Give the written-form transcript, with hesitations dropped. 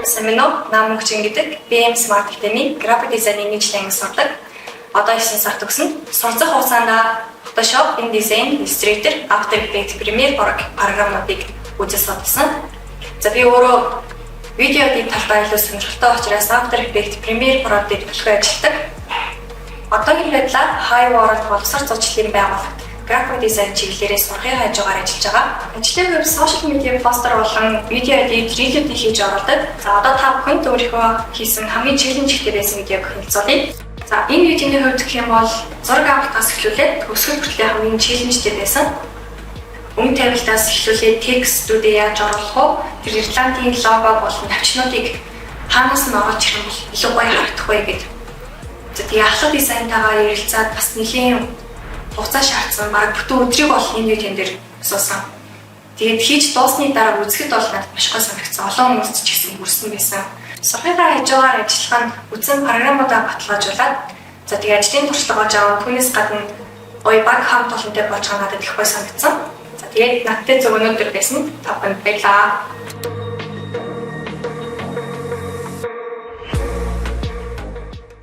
Самино Намгчин гэдэг BM Smart Academy график дизайны нийтлэн анги сурдаг. Одоо 9 сар төгснө. Сурцах хугацаанд Photoshop, InDesign, Illustrator, After Effects, Premiere Pro програмуудыг үзэж судалсан. За, би өөрөө видео edit талдаа илүү сонирхолтой учраас After Effects, Premiere Pro дээр төлхөө ажилладаг. Одоогийн байдлаар High World боловсрол зуучлалын байгууллагт график дизайн чиглэлээрээ сурахын хажуугаар ажиллаж байгаа. Ажлын хувьд social media постэр болон видео edit, reel үүдийг хийж оруулдаг. За, одоо та бүхэнд өөрийнхөө хийсэн хамгийн challenge тэй байсан видеог хэлцүүлье. За, энэ видеоны хувьд гэх юм бол зураг авалтаас эхлүүлээд төгсгөл хүртэл хамгийн challenge тэй байсан. Өнгө тавилтаас эхлүүлээд текстүүдээ яаж оруулах вэ? Тэр Ирландын лого болон навчнуудыг хаанаас нь оруулж ирэх юм бол илүү гоё харагдах вэ гэдэг. За, тэгээ ахлах дизайнтайгаа ярилцаад бас нэлийн хугацаа шаардсан. Бараг бүтэн өдрийг бол энэ видеон дээр суусан. Тэгээд хийж дуусны дараа үзэхэд бол надад маш гоё санагдсан. Олон хүмүүст ч гэсэн хүрсэн байсан. Сурахынхаа хажуугаар ажиллах нь үзэн програмуудаа баталгаажуулаад, за, тэгээ ажлын туршлага олж аваад, түүнээс гадна гоё баг хамт олонтой болж байгаа надад их гоё санагдсан. За, тэгээд надтай зөв өнөөдөр байсан та бүхэнд баярлалаа.